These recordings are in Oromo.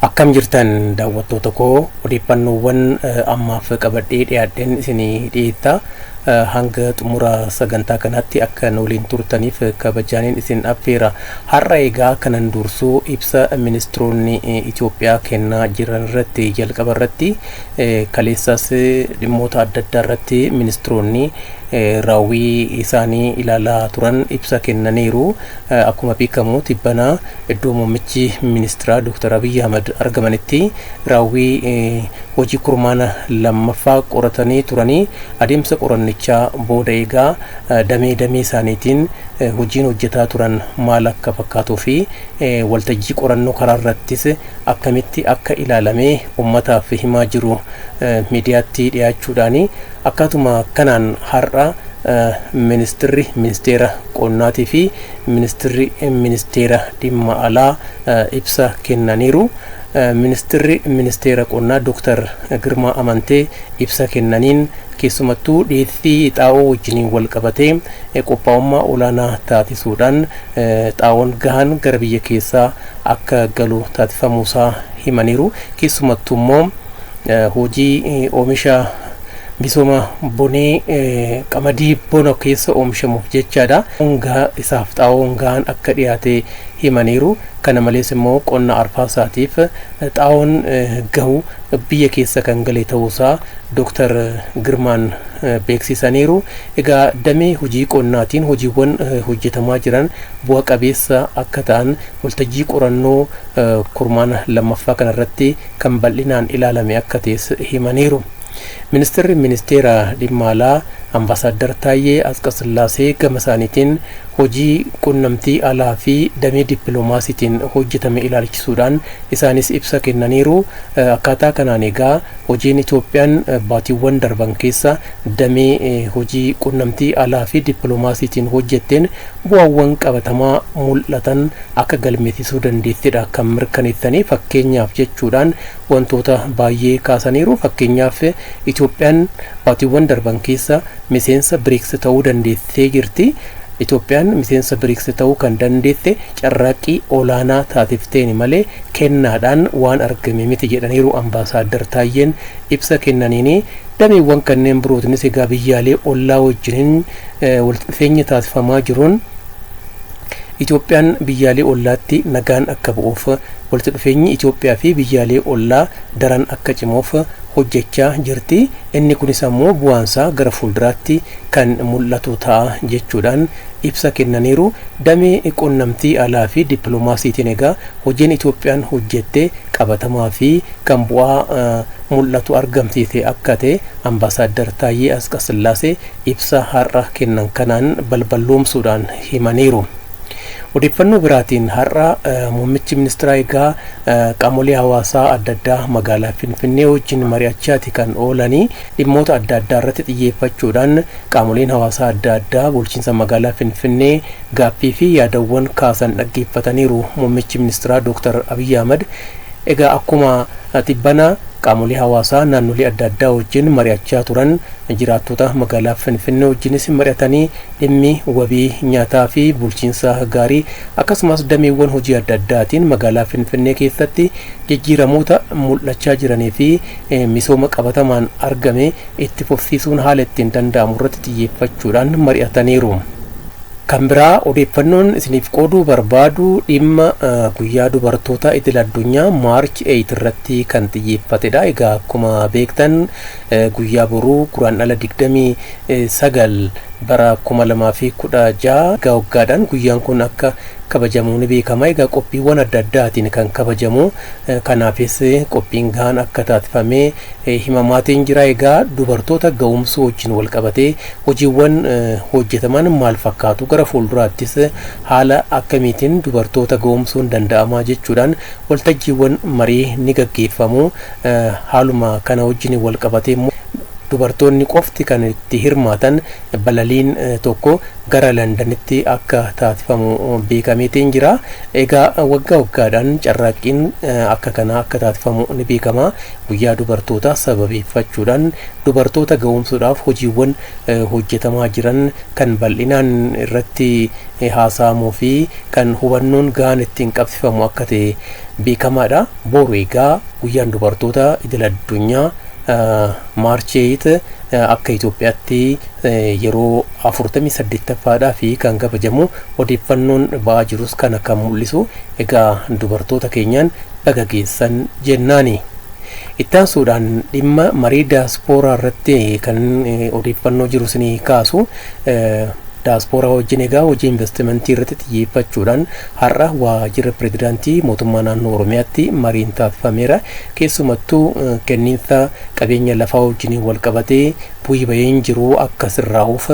Akkam jirtan daawwattoota koo, odeeffannoowwan ammaaf qabadhee dhiyaadheen isinii dhiyeessa. Hanga xumura sagantaa kanaatti akka nu waliin turtaniif kabajaaniin isin affeera. Har'a egaa kanan dursuu ibsa ministiroonni Itoophiyaa kennaa jiran irratti, jalqaba irratti kaleessas dhimmoota adda addaa irratti ministiroonni raawwii isaanii ilaalaa turan ibsa kennaniiru. Akkuma beekamu tibbana iddoo muummichi ministiraa Dr. Abiyyi Ahmad argamanitti raawwii hojii kurmaana lammaffaa qoratanii turanii, adeemsa qorannichaa booda egaa damee damee isaaniitiin hojiin hojjetaa turan maal akka fakkaatuu fi waltajjii qorannoo karaa irrattis akkamitti akka ilaalamee ummataaf himaa jiru miidiyaatti dhiyaachuudhaani. Akkaatuma kanaan har'a ministirri ministeera qonnaatii fi ministirri ministeera dhimma alaa ibsa kennaniiru. Ministirri ministeera qonnaa Dr. Girmaa Amantee ibsa kennaniin keessumattuu dhiyeessii xaa'oo wajjiniin wal qabatee qophaa'ummaa olaanaa taasisuudhaan xaa'oon gahaan gara biyya keessaa akka galu taasifamuusaa himaniiru. Keessumattuu immoo hojii oomisha misooma bonee, qamadii bona keessa oomishamuuf jechaadha. Isaaf xaa'oon gahaan akka dhiyaate himaniiru. Kana malees immoo qonna arfaasaatiif xaa'oon gahu biyya keessa kan gale ta'uusaa Dr. Girmaan beeksisaniiru. Egaa damee hojii qonnaatiin hojiiwwan hojjetamaa jiran bu'a qabeessa akka ta'an waltajjii qorannoo kurmaana lammaffaa kanarratti kan bal'inaan ilaalame akka ta'es himaniiru. Ministeerri ministeera dhimma alaa Ambaasaadar Taayyee Asqasillaasee gama isaaniitiin hojii qunnamtii alaa fi damee dippiloomaasiitiin hojjetame ilaalchisuudhaan isaanis ibsa kennaniiru. Akkaataa kanaan egaa hojiin Itoophiyaan baatiiwwan darban keessa damee hojii qunnamtii alaa fi dippiloomaasiitiin hojjetteen bu'aawwan qabatamaa mul'atan akka galmeessisuu dandeettidha kan mirkaneessanii, fakkeenyaaf jechuudhaan wantoota baay'ee kaasaniiru. Fakkeenyaaf, Itoophiyaan baatiiwwan darban keessa miseensa BRICS ta'uu dandeessee jirti. Itoophiyaan miseensa BRICS ta'uu kan dandeesse carraaqqii olaanaa taasifteen malee kennaadhaan waan argame miti jedhaniiru Ambaasaadar Taayyeen ibsa kennaniini. Dameewwan kanneen birootinis egaa biyyaalee ollaa wajjiniin walitti dhufeenya taasifamaa jiruun Itoophiyaan biyyaalee ollaatti nagaan akka bu'uuf, walitti dhufeenyi Itoophiyaa fi biyyaalee ollaa daran akka cimuuf hojjechaa jirti. Inni kunis ammoo bu'aansaa gara fuulduraatti kan mul'atu ta'a jechuudhaan ibsa kennaniiru. Damee qunnamtii alaa fi dippiloomaasiitiin egaa hojiin Itoophiyaan hojjette qabatamaa fi kan bu'aa mul'atu argamsiise akka ta'e Ambaasaadar Taayyee Asqasillaasee ibsa har'a kennan kanaan balballoomsuudhaan himaniiru. Odeeffannoo biraatiin har'a muummichi ministeeraa egaa qaamolee hawaasaa adda addaa magaalaa Finfinnee wajjin mari'achaati kan oolanii, dhimmoota adda addaa irratti xiyyeeffachuudhaan qaamoleen hawaasaa adda addaa bulchiinsa magaalaa Finfinnee gaaffii fi yaadawwan kaasan dhaggeeffataniiru muummichi ministeeraa Dr. Abiyyi Ahmad. Egaa akkuma tibbana qaamolee hawaasaa naannolee adda addaa wajjin mari'achaa turan, jiraattota magaalaa Finfinnee wajjinis mari'atanii dhimmi wabii nyaataa fi bulchiinsa gaarii akkasumas dameewwan hojii adda addaatiin magaalaa Finfinnee keessatti jijjiiramoota mul'achaa jiranii fi misooma qabatamaan argame itti fufsiisuun haala ittiin danda'amu irratti xiyyeeffachuudhaan mari'ataniiru. Kan biraa odeeffannoon isiniif qooduu barbaadu dhimma guyyaa dubartoota idil addunyaa March 8 irratti kan xiyyeeffatedha. Egaa akkuma beektan guyyaa boruu Guraandhala 29 bara 2016 egaa waggaadhaan guyyaan kun akka kabajamu ni beekama. Egaa qophiiwwan adda addaatiin kan kabajamu, kanaafis qophiin gahaan akka taasifamee himamaatiin jira. Egaa dubartoota ga'umsuu wajjin wal qabatee hojiiwwan hojjetaman maal fakkaatu, gara fuulduraattis haala akkamiitiin dubartoota ga'umsuun danda'amaa jechuudhaan waltajjiiwwan marii ni gaggeeffamu. Haaluma kana wajjin wal qabatee immoo Dubartoonni qofti kan itti hirmaatan balaliin tokko gara Londanitti akka taasifamu beekameetiin jira. Egaa waggaa waggaadhaan carraaqqiin akka kanaa akka taasifamu ni beekama. Guyyaa dubartootaa sababeeffachuudhaan dubartoota ga'oomsuudhaaf hojiiwwan hojjetamaa jiran kan bal'inaan irratti haasa'amuu fi kan hubannoon gahaan ittiin qabsifamu akka ta'e beekamaadha. Boru egaa guyyaan dubartoota idil addunyaa March 8 akka Itoophiyaatti yeroo 48ffaadhaa fi kan kabajamu, odeeffannoon ba'aa jirus kana kan mul'isu. Egaa dubartoota keenyaan baga geessan jennaani. Ittaansuudhaan dhimma marii daaspooraa irratti kan odeeffannoo jiru isinii kaasu. Daaspooraa wajjin egaa hojii investimentii irratti xiyyeeffachuudhaan har'a waajjira pirezidaantii mootummaa naannoo Oromiyaatti mariin taasifameera. Keessumattuu kenniinsa qabeenya lafaa wajjin wal qabatee bu'ii baheen jiru akka sirraa'uuf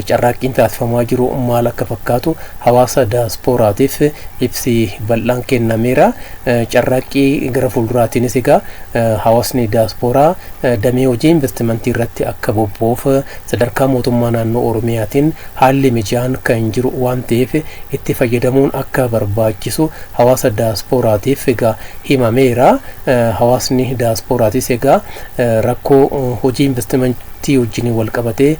carraaqqiin taasifamaa jiru maal akka fakkaatu hawaasa daaspooraatiif ibsi bal'aan kennameera. Carraaqqii gara fuulduraatiinis egaa hawaasni daaspooraa damee hojii investimentii irratti akka bobba'uuf sadarkaa mootummaa naannoo Oromiyaatiin haalli mijaan kan jiru waan ta'eef itti fayyadamuun akka barbaachisu hawaasa daaspooraatiif egaa himameera. Hawaasni daasporaatis egaa rakkoo hojii investimentii wajjin wal qabatee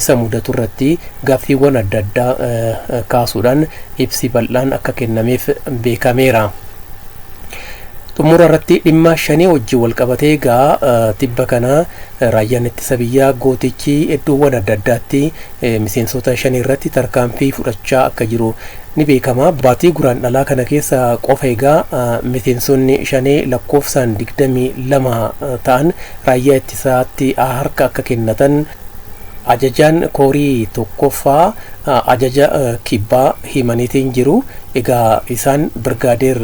isa mudatu irratti gaaffiiwwan adda addaa kaasuudhaan ibsi bal'aan akka kennameef beekameera. Xumura irratti dhimma Shanee wajjin wal qabatee egaa tibba kana raayyaan ittisa biyyaa gootichi iddoowwan adda addaatti miseensota Shanee irratti tarkaanfii fudhachaa akka jiru ni beekama. Baatii Guraandhalaa kana keessa qofa egaa miseensonni Shanee lakkoofsaan 22 ta'an raayyaa ittisaatti harka akka kennatan ajajaan koorii tokkoffaa ajaja kibbaa himaniitiin jiru. Egaa isaan Birgaadeer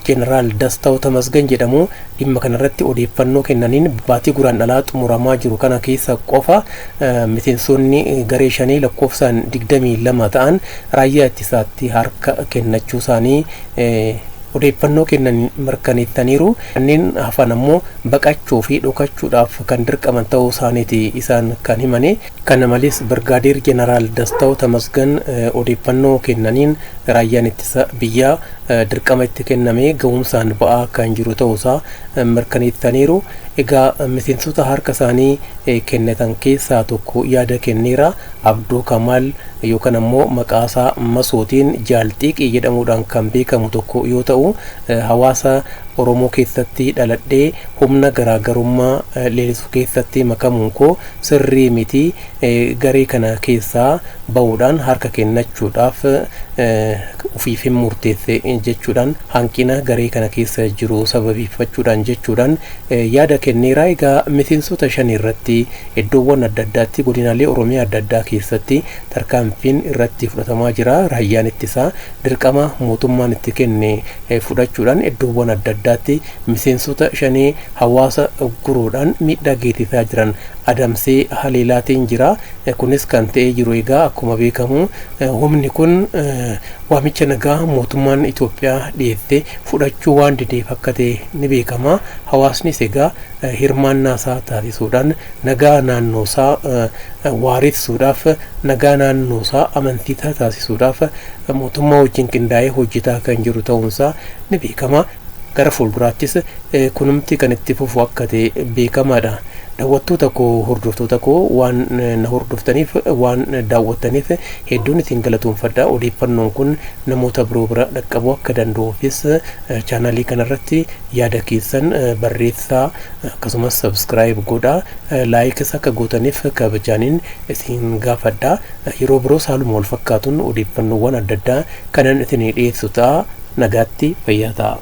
Jeneraal Dastaw Tamasgan jedhamu. Dhimma kanarratti odeeffannoo kennaniin baatii Guraandhalaa xumuramaa jiru kana keessa qofa miseensonni garee Shanii lakkoofsaan 22 ta'an raayyaa ittisaatti harka kennachuu isaanii odeeffannoo kennan mirkaneessaniiru. Kanneen hafan ammoo baqachuu fi dhokachuudhaaf kan dirqaman ta'uu isaaniiti isaan kan himane. Kana malees Birgaadeer Jeneraal Dastaw Tamasgan odeeffannoo kennaniin raayyaan ittisa biyyaa dirqama itti kenname ga'umsaan ba'aa kan jiru ta'uusaa mirkaneessaniiru. Egaa miseensota harka isaanii kennatan keessaa tokko yaada kenneera. Abduu Kamaal yookaan ammoo maqaasaa masootiin Jaalxiiqii jedhamuudhaan kan beekamu tokko yoo ta'u, hawaasa Oromoo keessatti dhaladhee humna garaagarummaa leellisuu keessatti makamuun koo sirrii miti, garee kana keessaa bahuudhaan harka kennachuudhaaf ofiif hin murteesse jechuudhaan, hanqina garee kana keessa jiru sababeeffachuudhaan jechuudhaan yaada kenneera. Egaa miseensota Shan irratti iddoowwan adda addaatti, godinaalee Oromiyaa adda addaa keessatti tarkaanfiin irratti fudhatamaa jira. Raayyaan ittisaa dirqama mootummaan itti kenne fudhachuudhaan iddoowwan adda addaatti miseensota Shanee hawaasa guruudhaan miidhaa geessisaa jiran adamsee haleelaatiin jira. Kunis kan ta'ee jiru egaa akkuma beekamu humni kun waamicha nagaa mootummaan Itoophiyaa dhiyeesse fudhachuu waan dideef akka ta'e ni beekama. Hawaasnis egaa hirmaannaa isaa taasisuudhaan nagaa naannoo isaa waaressuudhaaf, nagaa naannoo isaa amansiisaa taasisuudhaaf mootummaa wajjin qindaa'ee hojjetaa kan jiru ta'uunsaa ni beekama. Gara fuulduraattis kunumti kan itti fufu akka ta'e beekamaadha. Daawwattoota koo, hordoftoota koo, waan na hordoftaniif, waan daawwattaniif hedduun isin galatoomfadha. Odeeffannoon kun namoota biroo bira dhaqqabuu akka danda'uufis chaanaalii kanarratti yaada keessan barreessaa, akkasumas subscribe godhaa, like is akka gootaniif kabajaaniin isin gaafadha. Yeroo biroo haaluma wal fakkaatuun odeeffannoowwan adda addaa kanan isinii dhiyeessu ta'a. Nagaatti, fayyaa ta'a.